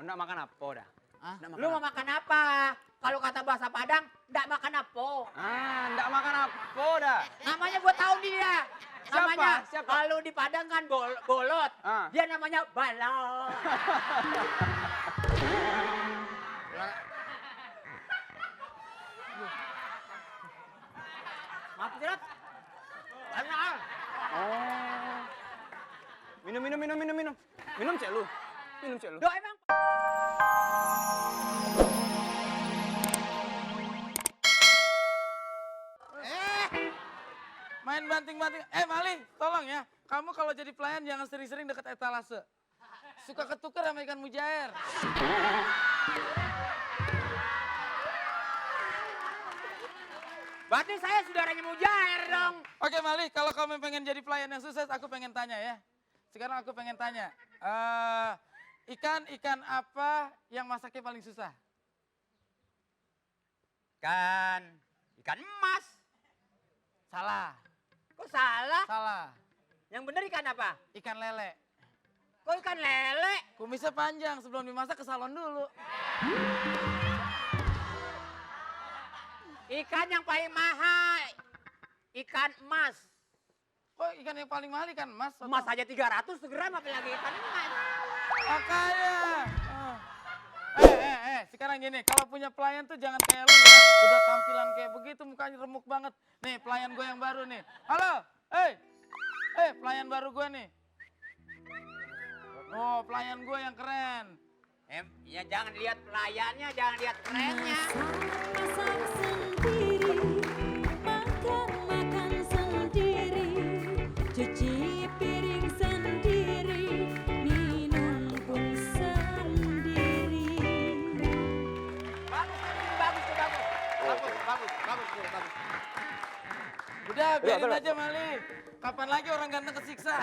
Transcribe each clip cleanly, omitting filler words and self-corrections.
Nggak makan apa dah? Ah, Nggak lu mau makan apa? Kalau kata bahasa Padang, ndak makan apa. Nggak makan apa dah? Namanya gua tahu dia. Namanya Siapa? kalau di Padang kan bolot. Ah. Dia namanya balot. Maaf, Jerat. Enak. Oh. Minum. Minum cek lu. Do emang. Main banting-banting. Mali, tolong ya. Kamu kalau jadi pelayan jangan sering-sering deket etalase. Suka ketukar sama ikan mujair. Berarti saya saudaranya Mujair dong. Oke Mali, kalau kamu pengen jadi pelayan yang sukses, aku pengen tanya ya. Sekarang aku pengen tanya. Ikan apa yang masaknya paling susah? Ikan emas. Salah. Kok salah? Salah. Yang bener ikan apa? Ikan lele. Kok ikan lele? Kumisnya panjang, sebelum dimasak ke salon dulu. Ikan yang paling mahal. Ikan emas. Kok ikan yang paling mahal ikan emas? Emas aja 300 gram apalagi ikan emas. Makanya. Sekarang gini, kalau punya pelayan tuh jangan kayak lu ya. Udah tampilan kayak begitu, mukanya remuk banget. Nih, pelayan gue yang baru nih. Halo, pelayan baru gue nih. Oh, pelayan gue yang keren. Ya jangan lihat pelayannya, jangan lihat kerennya. Masak sendiri, makan sendiri, cuci piring sendiri, minum pun sendiri. Bagus. Udah, biarin aja Mali. Kapan lagi orang ganteng kesiksa?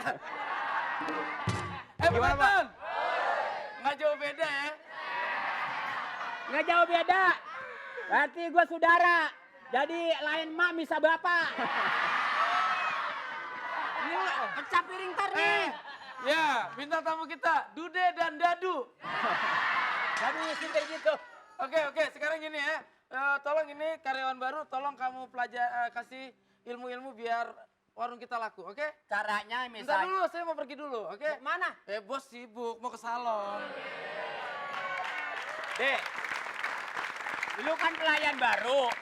Gimana, Pak? penonton. Nggak jauh beda ya. Nggak jauh beda. Berarti gue saudara. Jadi lain mak bisa bapak. Ini pecah piring tar nih. Ya, bintang tamu kita, Dude dan Dadu. Jadi isi kayak gitu. Oke, sekarang gini ya. Tolong ini karyawan baru, tolong kamu kasih ilmu-ilmu biar warung kita laku, oke? Caranya Bentar misalnya. dulu, saya mau pergi dulu, oke? Mana? Bos sibuk, mau ke salon. Dek, lu kan pelayan baru.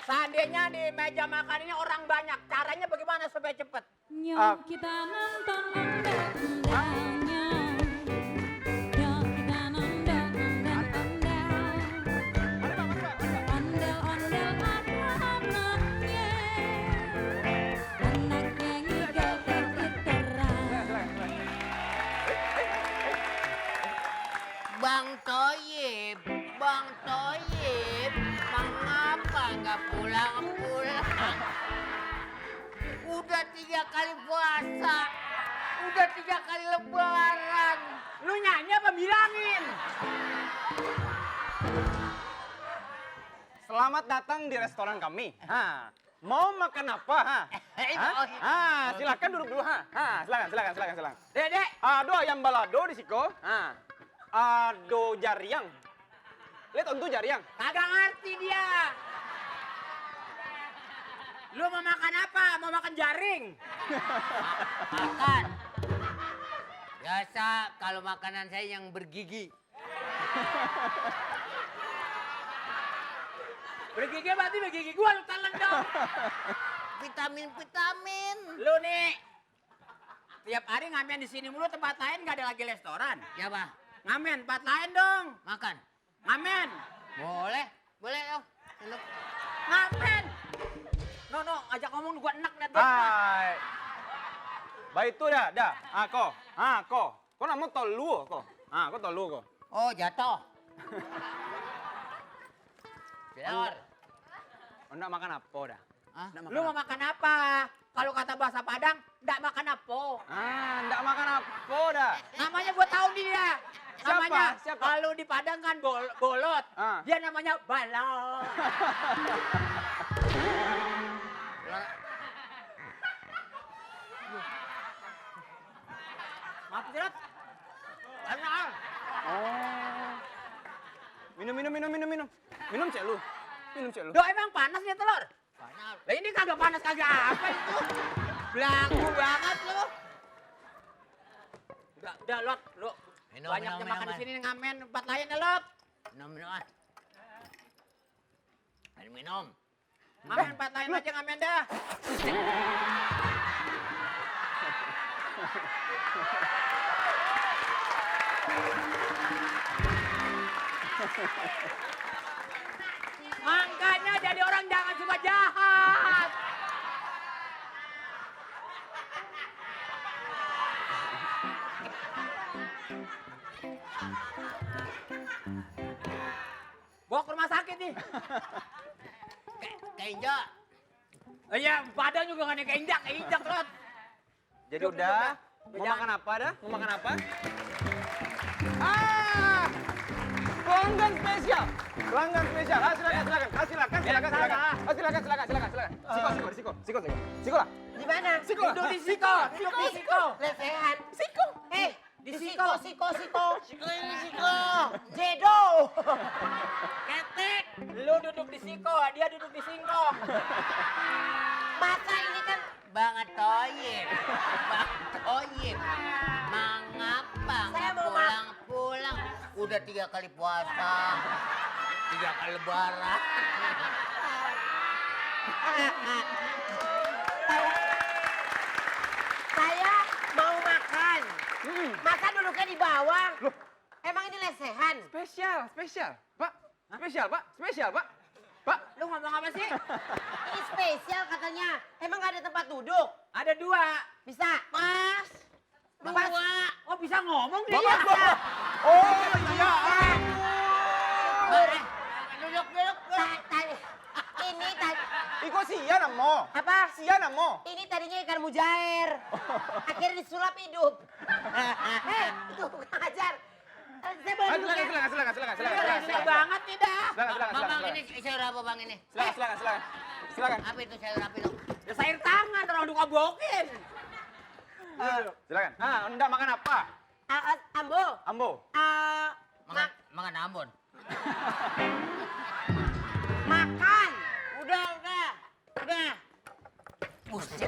Seandainya di meja makan ini orang banyak, caranya bagaimana supaya cepet? Nyok kita nonton ondel-ondelnya. Nyok kita nonton ondel-ondel. Ondel-ondel ada anaknya. Anaknya ngigau tergiteran. Bang Toyib, mengapa nggak pulang-pulang? Udah 3 kali puasa, udah 3 kali lebaran. Lu nyanyi apa bilangin? Selamat datang di restoran kami. Mau makan apa? Silakan duduk dulu. Silakan. Dedek, Ado ayam balado di siko. Ado jariang. Lihat untuk jariang. kagak ngerti dia. Lu mau makan apa? Mau makan jaring? Makan. Biasa kalau makanan saya yang bergigi. Bergigi berarti bergigi gua, lu telan dong. Vitamin. Lu nih, tiap hari ngamen di sini mulu, tempat lain nggak ada lagi restoran. Ya, Pak. Ngamen, tempat lain dong. Makan. Ngamen. Boleh. Oh. Sendok. Ngamen. No, ajak ngomong gua enak liat dia. Hai. Baik itu dah. Kok nama tolu kok. Kok tolu kok. Oh, jatuh. Keluar. Nggak makan apa dah? Lu mau makan apa? Kalau kata bahasa Padang, ndak makan apa. Nggak makan apa dah? Namanya gua tahu dia. Namanya Siapa? kalau di Padang kan bolot. Ah. Dia namanya balot. Maaf, Jerat. Enak. Oh. Minum cek lu. Minum cek lu. Do emang panas ya telur? Panas. Lah ini kagak panas kagak apa itu. Belagu banget lu. Udah Lot, lu. Minum, Banyaknya minum, makan di minum. sini ngamen tempat lain ya Lot. Minum ah. Ayo minum. Ngamen tempat lain aja ngamen dah. Makanya jadi orang jangan suka jahat. Bawa ke rumah sakit nih. Keinjak. Iya, badan juga nggak nih keinjak Lot. Jadi Duduk, udah. duduk, Mau Jangan. makan apa dah? Mau makan apa? Ah! Pelanggan spesial. Pelanggan spesial. Ah, silakan. Siko lah. Di mana? Siko lah. Duduk di siko. Lesehan. Siko. Di siko. Siko ini siko. Jedo. Ketek. Lu duduk di siko, dia duduk di singkong. Masa ini kan banget toyib. Mengapa Saya nggak mau pulang-pulang? Udah 3 kali puasa. 3 kali lebaran. Saya mau makan. Masa duduknya di bawah? Emang ini lesehan? Spesial. Pak. Spesial, Pak. Pak. Lu ngomong apa sih? Ini spesial katanya. Emang gak ada tempat duduk? Ada 2. Bisa? Mas. Mas. Oh bisa ngomong dia. Oh iya. Boleh. Duduk. Ini tadi. Iko sian mo. Apa? Sian mo. Ini tadinya ikan mujair. Akhirnya disulap hidup. Itu bukan ajar. Saya boleh duduk ya? Silakan. Gila banget nih dah. Bang, ini sayur apa bang ini? Silakan. Apa itu sayur apa itu? Ya sayur tangan orang dukabokin. Silakan. Ah, Anda makan apa? Ambo. Ambo. Makan Ambon. Makan. Udah. Buset.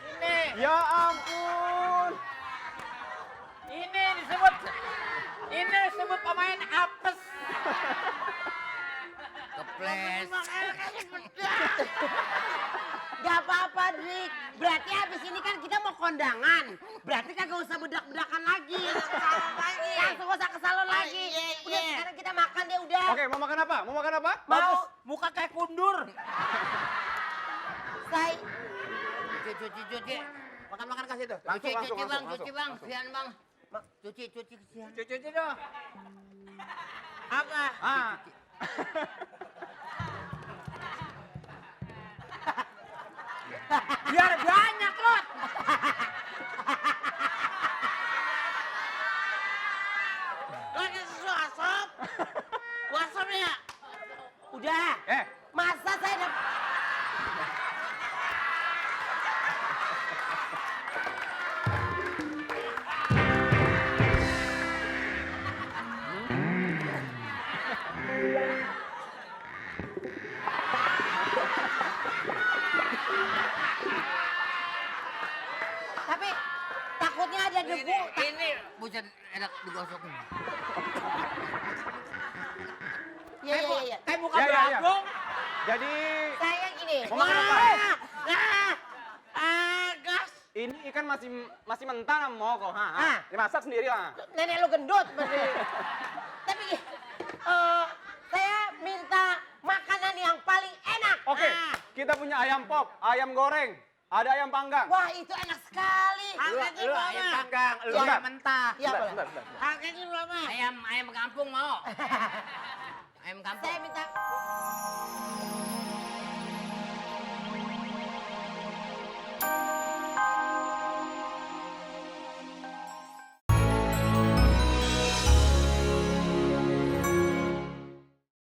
Ini, Ya ampun. ini disebut pemain apes. Keples. Gak apa-apa, Drik. Berarti habis ini kan kita mau kondangan. Berarti kagak usah bedak-bedakan lagi. Langsung usah ke salon lagi. Udah, sekarang kita makan deh, udah. Oke, mau makan apa? Bagus, muka kayak kundur. Say. Cuci. Makan kasih tuh. Cuci bang. Sian bang. Cuci kesian. Cuci dong. Apa? Ah. Biar banyak Lot. Lagi susu asap. Asap ya? Udah. Masa saya dapat... Tapi takutnya ada debu. Ini buset enak digosokin. Iya. Kayak muka Ya. bagong. Jadi Saya gini. Mau makan apa? Gas. ini ikan masih mentah mo kok. Ah. Dimasak sendiri lah. Nenek lu gendut masih. Tapi saya minta makanan yang paling enak. Oke, Ah. kita punya ayam pop, ayam goreng, ada ayam panggang. Wah, itu enak sekali. Lu ayam panggang, lu Iya. ayam mentah. Iya, boleh. Bentar. Harganya berapa? Ayam kampung mau. Ayam kampung. Saya minta